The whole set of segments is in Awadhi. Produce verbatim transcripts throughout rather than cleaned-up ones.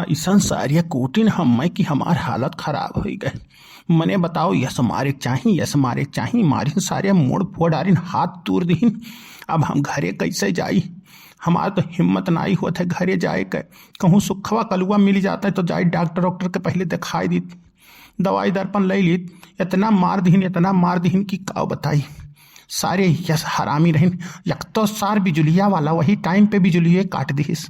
अइसन सारिया कूटिन हम्मै कि हमार हालत खराब होइ गए। मने बताओ, यस मारे के चाही, यस मारे के चाही, मारिन सारे मोड़ फोड़ डारिन, हाथ तूर दिहिन। अब हम घरे कैसे जाई? हमार तो हिम्मत नाई होत है घरे जाए के। कहूँ सुखवा कलुआ मिल जाता है तो जाई डॉक्टर वॉक्टर के पहले दिखाई दीत, दवाई दर्पण ले लीत। इतना मार दिहिन, इतना मार दिहिन कि का बताई। सारे यस हरामी रहिन। एक तो सार बिजुलिया वाला वही टाइम पे बिजुलिये काट दिहिस।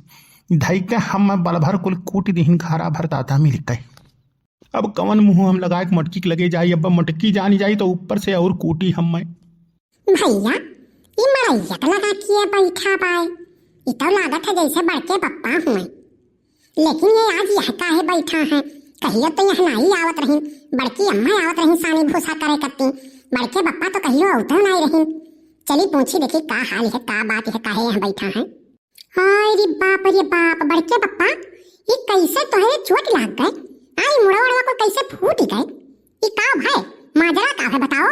धई के हम बल भर कुल कूट दिहिन घरा भर दादा मिल के। अब कवन मुँह हम लगाए के मोटकी के लगे जाई? अब मोटकी जानी जाई तो ऊपर से और कूटी हम्मै। भैया, ई मड़ैया के लगा किए बैठा बाय? ई तो लागत है जैसे बड़के पप्पा हुए। लेकिन ये आज यह काहे बैठा है? कहियो तो यह नाई आवत रही, बड़की अम्मा आवत रही सानी भूसा करे करती। बड़के पप्पा तो कहियो अवतो नाई रही। चली पूछी देखी का हाल है, का बात है, काहे यहाँ बैठा है? हाय रे बाप रे बाप, बड़के पप्पा, ई कैसे तोहरे चोट लाग गए? आई मुड़वा उड़वा को कैसे फूट गए? ई का भाई माजरा का है बताओ?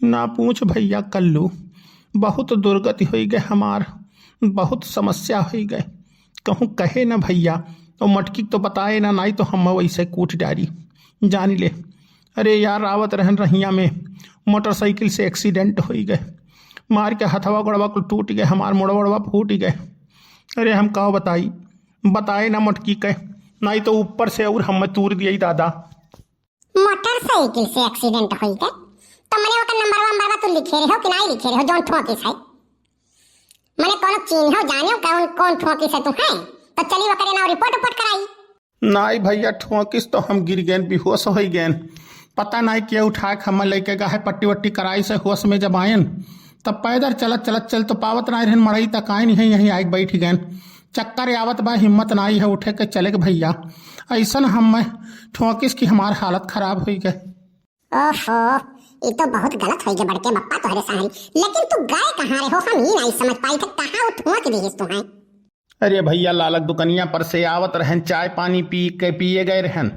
ना पूछ भैया कल्लू, बहुत दुर्गति होई गए हमार, बहुत समस्या होई गए। कहूँ कहे ना भैया, तो मटकी तो बताए ना, नाई तो हम वैसे कूट डारी। जानी ले, अरे यार, आवत रहन रहिया में मोटरसाइकिल से एक्सीडेंट होई गए, मार के हथवा गोड़वा कुल टूट गए, हमार मोड़वा ओड़वा फूट गए। अरे हम का बताई, बताए ना मोटकी के, नाई तो ऊपर से और हम तूर दिए दादा। मोटरसाइकिल से एक्सीडेंट होई गए, तो मने ओकर नंबरवा वंबरवा तू लिखे रहो कि नाई लिखे रहो, जौन ठोकिस है? मने कोनो चिन्हो जाने कौन, कौन ठोकिस है तू है? तो चली ओकरे नाव रिपोर्ट उपोर्ट कराई। नाई भैया, ठोकिस तो हम गिर गएन, बेहोश होई गएन। पता नाई के उठा के हमें लेके गा है, पट्टी वट्टी कराई से होश में जब आयन, तब पैदल चलत चलत चल तो पावत नाई रहन, मड़ई तक आयन, यहीं, यहीं आके बैठ गएन। चक्कर आवत बा, हिम्मत नाई है उठे के चले के भैया। ऐसन हमें ठोकिस कि हमार हालत खराब होई गए। ओहो, ई तो बहुत गलत होई गए बड़के पप्पा तोहरे साहरी। लेकिन तू गए कहाँ रहे हो, हम ई नाई समझ पाई थे, कहाँ उ ठोक दिहिस तू है? अरे भैया, लालक दुकनिया पर से आवत रहन, चाय पानी पी के पिए गए रहन,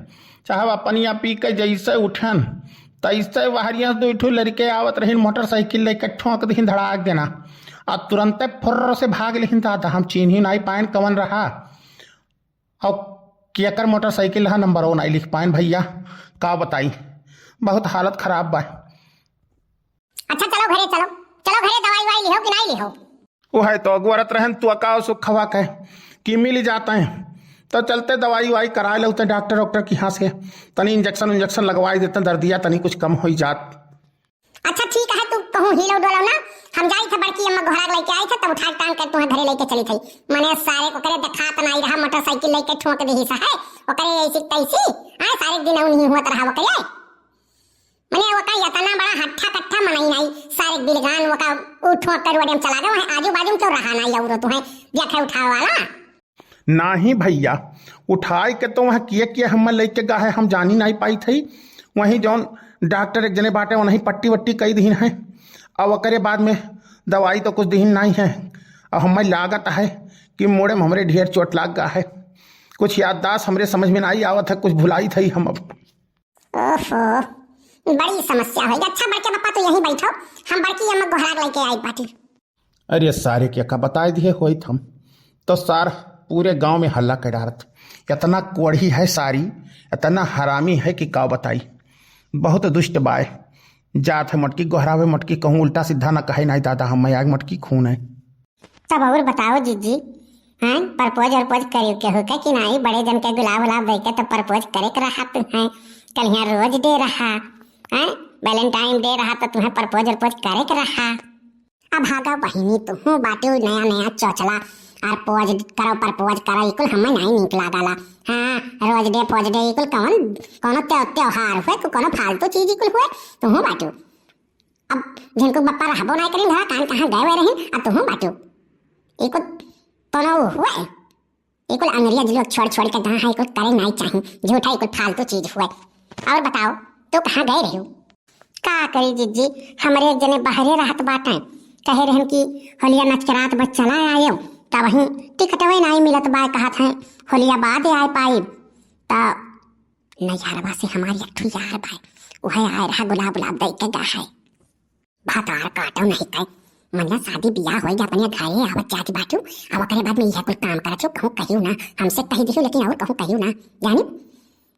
चाहवा पनिया पी के जैसे उठन तैसे वहरिया से दो ठो लड़के आवत रहिन, मोटरसाइकिल लेके ठोक दिहिन धड़ाक देना, आ तुरंते फुर्र से भाग लेहिन। दादा हम चिन्ही नाई पायन कवन रहा और केकर मोटरसाइकिल रहा, नंबर वो नाई लिख पायन भैया, का बताई, बहुत हालत खराब बा। अच्छा चलो घरे चलो, चलो घरे, दवाई वाई लिहो कि नाई लिहो? वो है तो अगुअरत रहन तू अकाव सुखवा के कि मिल जाते हैं, तो चलते दवाई वाई कराए लेते डॉक्टर वॉक्टर के यहाँ से, तनी इंजेक्शन उंजेक्शन लगवाई देते, दर्दिया तनी कुछ कम होई जात। अच्छा ठीक है, तू कहूँ हिलो डोलो ना, हम जाई थे बड़की अम्मा गोहरा के लेके आई थे, तब उठा के टांग के तुम्हें घरे लेके चली थी। मने सारे को करे देखात नाई रहा, मोटरसाइकिल लेके ठोक दिहिस है, ओकरे ऐसी तैसी, आए सारे दिन उन्हीं हुआ तरह ओकरे। मने ओका इतना बड़ा हट्ठा कट्ठा मनई नाई, सारे बिलगान ओका उ ठोक कर रोडे में चला गए, वहीं आजू बाजू में क्यों रहा नाई और तुम्हें देखे उठावे वाला? नाही भैया, उठाए के तो वहाँ किए किए हम लेके गा है, हम जानी नाई पाई थी। वहीं जौन डॉक्टर एक जने बाटे, उन्हीं पट्टी वट्टी कई दीन है, अब ओकरे बाद में दवाई तो कुछ दीन नाई है। अब हमें लागत है कि मोड़े में हमरे ढेर चोट लाग गा है, कुछ याददाश्त हमरे समझ में नाई आवत है, कुछ भुलाई थी हम अब। ओहो, बड़ी समस्या होई। अच्छा बड़के पप्पा, तू यहीं बैठो, हम बड़की अम्मा गोहरा के लेके आई बाटी। अरे सारे के का बताए दिए होइत हम, तो सार पूरे गांव में हल्ला कर डारत। इतना कोढ़ी है सारी, इतना हरामी है कि का बताई, बहुत दुष्ट बाय। जात है मटकी गोहरावे, मटकी कहूँ उल्टा सीधा ना कहे, नाई दादा हम आग मटकी खून है। तब और बताओ जीजी, हैं, प्रपोज वरपोज करियो केहू के कि नाई? बड़े जन के गुलाब उलाब दे के तो प्रपोज करे के रहा तुम्हें। कल यहाँ रोज डे रहा, हैं, वैलेंटाइन डे रहा तो तुम्हें प्रपोज वरपोज करे के रहा। अब भागा बहिनी, तुहूँ बाटू नया नया चोचला, और पोज करो, प्रपोज करो, ई कुल हमें नाई नीक लागला। हाँ, रोज डे, पोज डे, ई कुल कौन, कौनो त्यो-, त्योहार हुए, को-, कौनो फालतू चीज ई कुल हुए, तुहूँ बाटू। अब जिनको बप्पा रहबो नाई करिन, धरा कान कहाँ गए हुए रहिन, अब तुहूँ बाटू। ई कुल कोनो हुए, ई कुल अंग्रेज लोग छोड़ छोड़ के कहाँ है, ई कुल करे नाई चाही, झूठा ई कुल फालतू चीज हुए। और बताओ, तू कहाँ गए रही? का करी जीजी, हमरे एक जने बहरे रहत बाटे, कहे रहन कि होलिया नच के रात बस चला आयो, तब वहीं टिकटवे नाई मिलत बा, कहत हैं होलिया बाद आए पाइब। त नैहरवा से हमार एक ठो यार बा, उहे आए रहा गुलाब उलाब दे के गा है। भतार काटो नहीं कहे, मतलब शादी बियाह होई गया, अपने घरे आवत जात बाटू, अब ओकरे बाद में यह कुल काम करत हो, कहूँ कहियो ना, हमसे कही दियो, लेकिन और कहूँ कहियो ना, जानी?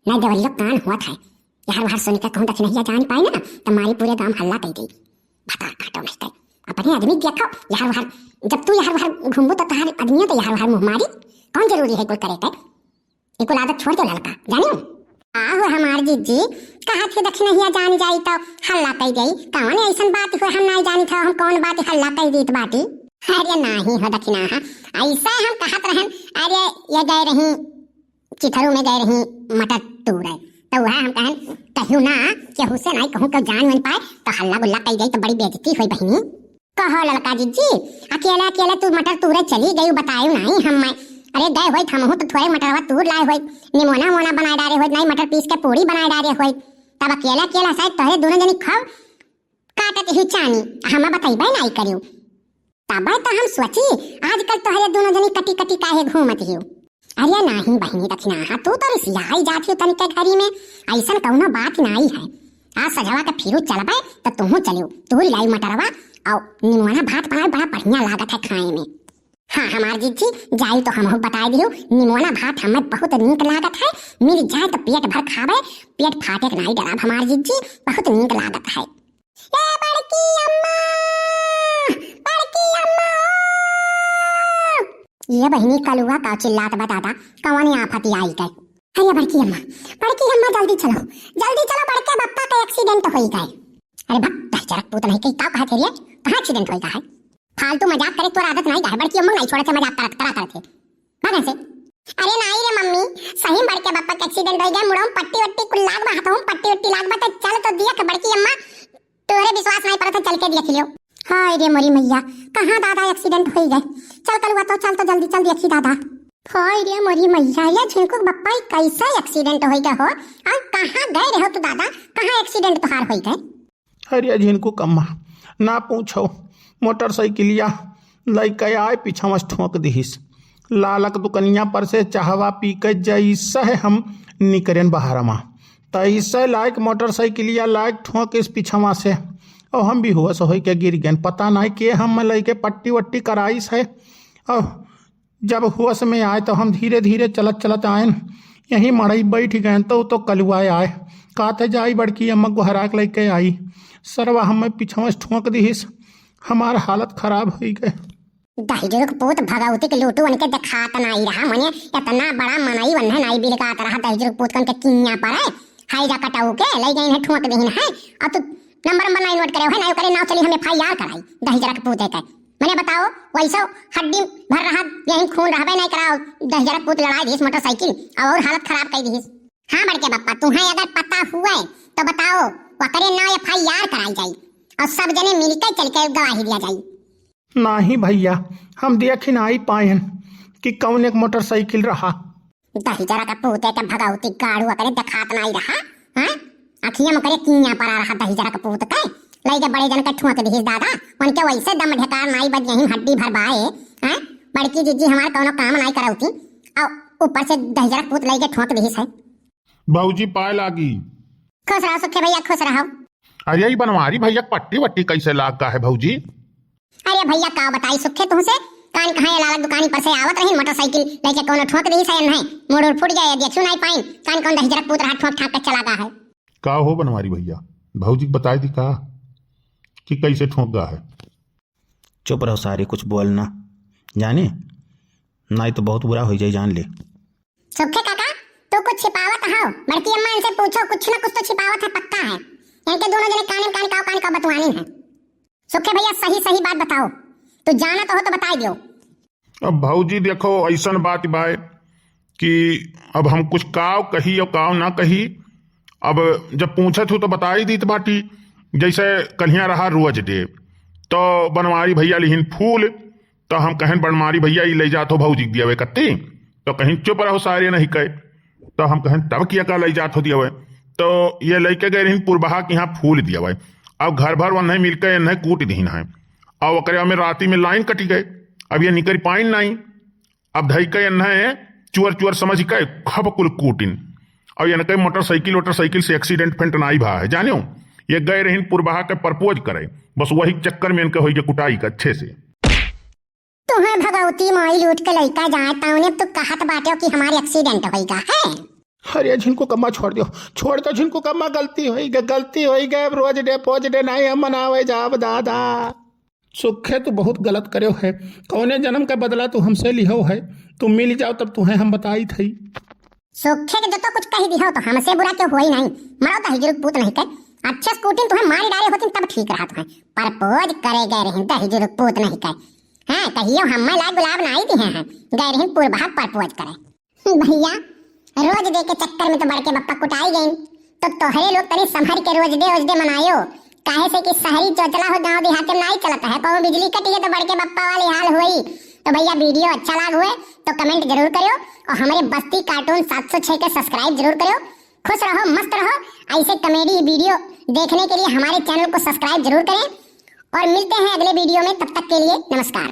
नहीं देवरिया कान हुआ था, यहाँ वहाँ सुन के कहूँ दखिनहिया जान पाए ना, तो मारी पूरे गांव हल्ला कर दी। भतार काटो नहीं कर, अपने आदमी देखो, यहाँ वहाँ, जब तू यहाँ वहाँ घूमबू तो तहार आदमी तो यहाँ वहाँ मुँह मारी, कौन जरूरी है कुल करे कर? ई कुल आदत छोड़ दे ललका, जानियो? आहो हमार जीजी, कहा थे दखिनहिया जान जाई तो हल्ला कई देई। कौन ऐसन बात हो हम नाई जानी था, हम कौन बात हल्ला कई दीत बाटी? अरे नाही हो दखिना, हाँ, ऐसा हम कहत रहन, अरे ये गए रही, चिथरू में गए रही मटर तूरे, तो वह हम कहन कहियो ना, केहू से नाई कहूँ केहू जान वन पाए, तो हल्ला गुल्ला कई देई तो बड़ी बेइज्जती होई बहिनी। कहो ललका जीजी, अकेले अकेले तू मटर तूरे चली गई, बतायो नाई हम मैं। अरे गए होई हमहू तो थोड़े मटरवा तूर लाए होई, निमोना मोना बनाए डारे होई, नाई मटर पीस के पूरी बनाए डारे होई। तब अकेले अकेले शायद तोहरे दोनों जनी खब काटत ही चानी, हम बतैबे नाई करियो। तब तो हम सोची, आजकल तोहरे दोनों जनी कटी कटी काहे घूमत हियो? अरे नाही बहिनी दखिना, हाँ, तू तो रिसियाई जात हियो तनिके घरी में, ऐसन कौनो बात नाई है। आज सजवा के फिरू चलबे तो तुहू चलियो, तूरी लाई मटरवा और निमोना भात बनाए, बड़ा बढ़िया लागत है खाए में। हाँ हमार जीजी, जाई तो हमहू बताए दियो, निमोना भात हमें बहुत नीक लागत है, मिल जाए तो पेट भर खाबे, पेट फाटे के नाई डराब हमार जीजी, बहुत नीक लागत है। ए बड़की अम्मा, बड़की अम्मा ओ! ये बहिनी कलुआ का चिल्लात बा दादा, कौन आफत आई गए? अरे बड़की अम्मा, बड़की अम्मा जल्दी चलो, जल्दी चलो, बड़के बप्पा का एक्सीडेंट होई गए। अरे भक, दहिजरक पूत नहीं कही, का कहा थे रे? कहाँ एक्सीडेंट होई गए? फालतू मजाक करे तोर आदत नहीं गए, बड़की अम्मा नहीं छोड़े थे मजाक करत, करा करत थे। भागन से। अरे नाई रे मम्मी, सही में बड़के बप्पा के एक्सीडेंट होई गए, मुड़ो में पट्टी वट्टी कुल लाग बा, हाथों में पट्टी वट्टी लाग बा, तो चल तो दिया के बड़की अम्मा, तोहरे विश्वास नहीं पड़त है, चल के देख लियो। हाय रे मोरी मैया, कहाँ दादा एक्सीडेंट होई गए? चल कलुआ तो चल तो जल्दी चल देखी दादा। हाय रे मोरी मैया, ये झिनकू के बप्पा ई कैसे एक्सीडेंट होई गए हो? और कहाँ गए रहो तू दादा, कहाँ एक्सीडेंट तोहार होई गए? अरे झिनकू कम्मा, ना पूछो, मोटरसाइकिलिया लइके आए, पीछवा से ठोंक दिहिस। लालक दुकनिया पर से चाहवा पी के जैसे हम निकरेन बहरवा, तैसे लाइक मोटरसाइकिलिया लाइक ठोंकिस पीछवा से, और हम बेहोश होई के गिर गएन। पता नाई के हम लइके पट्टी वट्टी कराइस है, और जब होश में आए तो हम धीरे धीरे चलत चलत आएन, यहीं मड़ई बैठ गएन तो, तो कलुआ आए, कहते जाई बड़की अम्मा गोहरा के लइके आई, सरवा हमें पीछवा से ठोंक दिहिस, हमार हालत खराब होई गए। दहिजरू के पूत भगवती के लूटू उनके देखात नाई रहा, मने इतना बड़ा मनई वन्हे नाई बिलकात रहा, दहिजरू के पूत कन के किया पर है, हाई जा कटाऊ के ले गई है ठोंक दीन है, और तू नंबर नंबर नाई नोट करे है, नाई ओकरे नाव चली हम एफ आई आर कराई, दहिजरा के पूत है के। मने बताओ, वैसो हड्डी भर रहा, यही खून रहबे नहीं कराओ, दहिजरा के पूत लड़ाई दीस मोटरसाइकिल और, और हालत खराब कर दीस। हाँ बड़के बप्पा, तुम्हें अगर पता हुए तो बताओ, ओकरे नाव एफ आई आर कराई जाई और सब जने मिलकर चल के गवाही दिया जाई। नाही भैया, हम देख ही नाही पाएन कि कौन एक मोटरसाइकिल रहा। दहिजरा के पूते के भगौती गाड़ू ओकरे देखात नाही रहा, हैं? अखिया में ओकरे किया पड़ा रहा दहिजरा के पूत के। लइके बड़े जन के ठोंक दिहिस दादा, उनके वैसे दम ढेकार नाही बज यहीं हड्डी भर बाए, हैं? बड़की जीजी हमार कौनो काम नाही करौती, और ऊपर से दहिजरा के पूत लइके ठोंक दिहिस है। भौजी पाए लागी। खुश रहो सुखे भैया, खुश रहो। अरे, ई बनवारी भैया के पट्टी वट्टी कैसे लाग गा है भौजी? अरे भैया, का बताई सुखे तुमसे, कान कहाँ ये लालक दुकानी पर से आवत रही, मोटरसाइकिल लेके कौनो ठोंक दी से नहीं, मुड़ उड़ फूट गया, ये देखियो नहीं पाइन, कान कौन दहिजरक पूत रहा, ठोंक ठाक के चला गा है। का हो बनवारी भैया, भौजी के बताए दी का कि कैसे ठोंक गा है? चुप रहो सारे, कुछ बोल ना जाने, नहीं तो बहुत बुरा हो जाए, जान ले। सुखे काका, तू कुछ छिपावत हो? बड़की अम्मा इनसे पूछो, कुछ ना कुछ तो छिपावत है, पक्का है। इनके दोनों जने काने में कान काव, काने काव बतुआनी है। सुखे भैया, सही सही बात बताओ, तू जानत हो तो बताई दियो। अब भौजी देखो, ऐसन बात बाय कि अब हम कुछ काव कही और काव ना कही। अब जब पूछत हो तो बताई दीत बाटी। जैसे कन्हिया रहा रोज डे, तो बनवारी भैया लिहिन फूल, तो हम कहेन, "बनवारी भैया, ई लइ जात हो भौजी के दियावे कत्ती।" तो कहिन, "चुप रहो सारे, नहीं कहे।" तो हम कहेन, "तब किया का लइ जात हो दियावे?" तो ये लइके गए रहिन पुरबहा के यहाँ फूल दियावे। अब घर भर वन्हे मिलके एन्हे कूट दीन है। अब ओकरे में राती में लाइन कटी गए। अब ये निकल पाइन नहीं। अब धई के एन्हे चुअर चुअर समझ के खप कुल कूटिन। और इनके मोटरसाइकिल वोटरसाइकिल से एक्सीडेंट फेंट नाई भा है, जानियो। ये गए रहिन पुरबहा के प्रपोज करे, बस वही चक्कर में इनके होई के कुटाई के अच्छे से। तुम्हें भगवती माई लूट के लइका जाए, तौने तू कहत बाटे कि हमारे एक्सीडेंट होइगा है। अरे झिनको कम्मा छोड़ दियो, छोड़ दो झिनको कम्मा, गलती होई गे, गलती होई गे, अब रोज डे पोज डे नहीं हम मनावे जाब दादा। सुखे तू बहुत गलत करेव है, कौने जन्म का बदला तू हमसे लिहो है, तू मिल जाओ तब तुम्हें हम बताई थई। सुखे के जो तो कुछ कही दिहो तो हमसे बुरा क्यों होई नहीं, मरो दहिजरू पूत नहीं के, अच्छे स्कूटी तुम्हें मारी डारे होती तब ठीक रहा तुम्हें, प्रपोज करे गए रही दहिजरू पूत नहीं के, हैं कहियो हमें लाल गुलाब नहीं दिए हैं, गए रही पुरबहा प्रपोज करे। भैया, रोज दे के चक्कर में तो बड़के बप्पा कुटाई गइन, तो तोहरे लोग तनी संभर के रोज डे ओज डे मनायो, काहे से कि शहरी चोचला हो, गांव देहात में नाई चलत है, कहूँ बिजली कटी है तो बड़के बप्पा वाली हाल होई। तो भैया वीडियो अच्छा लाग हुए तो कमेंट जरूर करियो और हमारे बस्ती कार्टून सात सौ छह के सब्सक्राइब जरूर करियो। खुश रहो, मस्त रहो, ऐसे कॉमेडी वीडियो देखने के लिए हमारे चैनल को सब्सक्राइब जरूर करें और मिलते हैं अगले वीडियो में, तब तक के लिए नमस्कार।